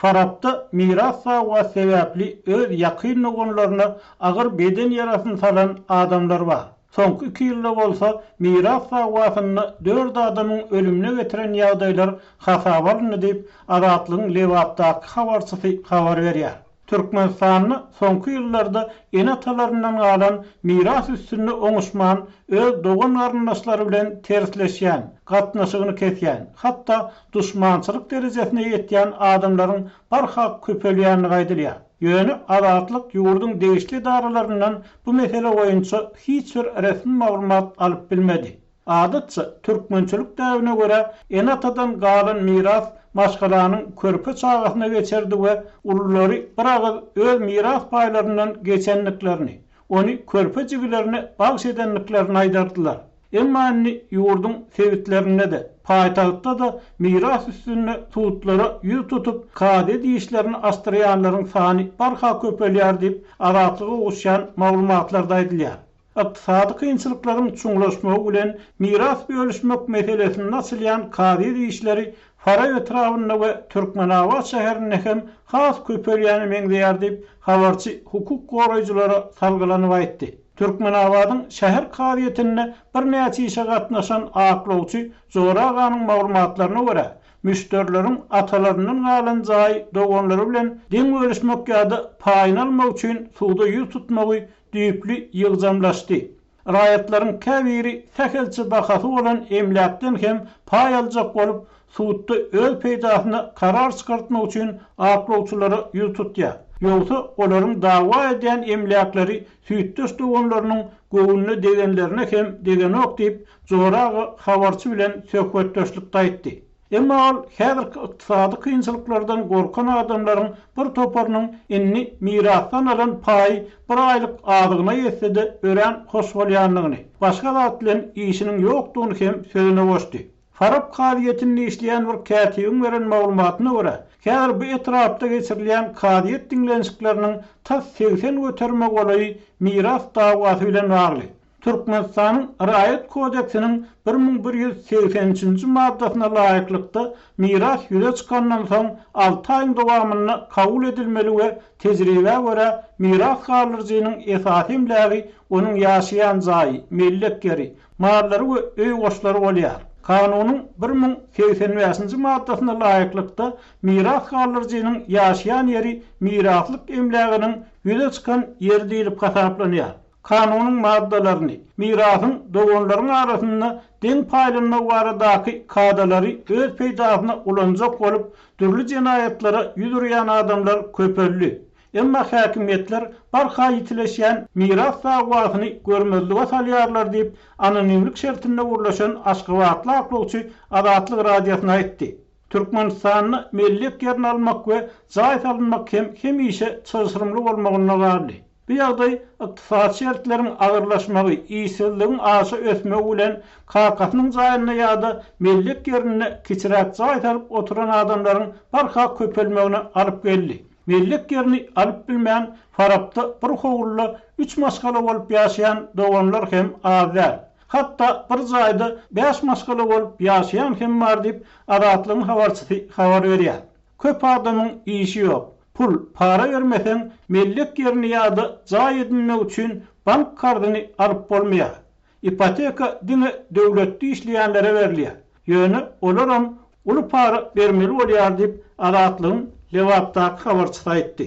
Farapda miras dawasy sebäpli öz ýakyn doganlaryna agyr beden ýarasyny salan adamlar bar. Soňky iki ýylda bolsa miras dawasynda dört adamyň ölümine getiren ýagdaýlar hasaba alyndy diýip, Azatlygyň Lebapdaky habarçysy habar berýär. Türkmenistanda soňky ýyllarda ene-atalaryndan galan miras üstünde oňuşman, öz dogan-garyndaşlary bilen tersleşýän, gatnaşygyny kesýän, hatda duşmançylyk derejesine ýetýän adamlaryň barha köpelýändigi aýdylýar. Ýöne Azatlyk ýurduň degişli edaralaryndan bu mesele boýunça hiç bir resmi maglumat alyp bilmedi. Adatça, türkmençilik däbine görä, ene-atadan galan miras maşgalanyň körpe çagasyna geçerdi we ululary bir agyz öz miras paýlaryndan geçendiklerini, ony körpe jigilerine bagyş edendiklerini aýdardylar. Emma indi ýurduň sebitlerinde-de, paýtagtda-da miras üstünde sudlara ýüz tutup, kazyýet işlerini açdyrýanlaryň sany barha köpelýär diýip, Azatlyga gowuşýan maglumatlarda aýdylýar. Ykdysady kynçylyklaryň çuňlaşmagy bilen miras bölüşmek meselesinde açylýan kazyýet işleri Farap etrabynda we Türkmenabat şäherinde hem has köpelýäne meňzeýär diýip, habarçy hukuk goraýjylara salgylanyp aýtdy. Türkmenabadyň şäher kazyýetinde birnäçe işe gatnaşan aklawçy Jora aganyň maglumatlaryna görä, müşderileriň atalaryndan galan jaýy doganlary bilen deň bölüşmek ýa-da paýyny almak üçin suda ýüz tutmagy düýpli ýygjamlaşdy. Raýatlaryň käbiri sähelçe bahasy bolan emläkden hem paý aljak bolup, sudda öz peýdasyna karar çykartmak üçin aklawçylara ýüz tutýar. Ýogsa, olaryň dawa edýän emläkleri süýtdeş doganlarynyň göwnüne degenlerine hem degenok diýip, Jora aga habarçy bilen söhbetdeşlikde aýtdy. Emma ol häzirki ykdysady kynçylyklardan gorkan adamlaryň bir toparynyň indi mirasdan alan paýy bir aýlyk azygyna ýetse-de örän hoş bolýandygyny, başga zat bilen işiniň ýokdugyny hem sözüne goşdy. Farap kazyýetinde işleýän bir kätibiň beren maglumatyna görä, häzir bu etrapda geçirilýän kazyýet diňlenişikleriniň tas 80 göterime golaýy miras dawasy bilen bagly. Türkmenistanyň Raýat kodeksiniň 1183 nji maddasyna laýyklykda, miras ýüze çykandan soň alty aýyň dowamynda kabul edilmeli we tejribä görä, miras galdyryjynyň esasy emlägi onuň ýaşaýan jaýy, mellek ýeri, mallary we öý goşlary bolýar. Kanunyň 1085 nji maddasyna laýyklykda, miras galdyryjynyň ýaşaýan ýeri miraslyk emläginiň ýüze çykan ýeri diýlip hasaplanýar. Kanunyň maddalaryny, mirasyň doganlaryň arasynda deň paýlanmagy baradaky kadalary öz peýdasyna ulanjak bolup, dürli jenaýatlara ýüz urýan adamlar köpeldi. Emma häkimiýetler barha ýitileşýän miras dawasyny görmezlige salýarlar diýip, anonimlik şertinde gürleşen aşgabatly aklawçy Azatlyk Radiosyna aýtdy. Türkmenistanda mellek ýerini almak we jaý salynmak hem hemişe çylşyrymly bolmagynda galdy. Bu ýagdaý ykdysady şertleriň agyrlaşmagy, işsizligiň aşa ösmegi bilen kakasynyň jaýynda ýa-da mellek ýerinde kiçiräk jaý salyp oturan adamlaryň barha köpelmegine alyp geldi. Mellek ýerini alyp bilmän, Farapda bir howluda üç maşgala bolup ýaşaýan doganlar hem az däl. Hatda bir jaýda bäş maşgala bolup ýaşaýan hem bar diýip, Azatlygyň habarçysy habar berýär. Köp adamyň işi ýok. Pul, para bermeseň, mellek ýerini ýa-da jaý edinmek üçin bank karzyny alyp bolmaýar. Ipoteka diňe döwletde işleýänlere berilýär. Ýöne olaram uly para bermeli bolýar diýip, Azatlygyň Lebapdaky habarçysy aýtdy.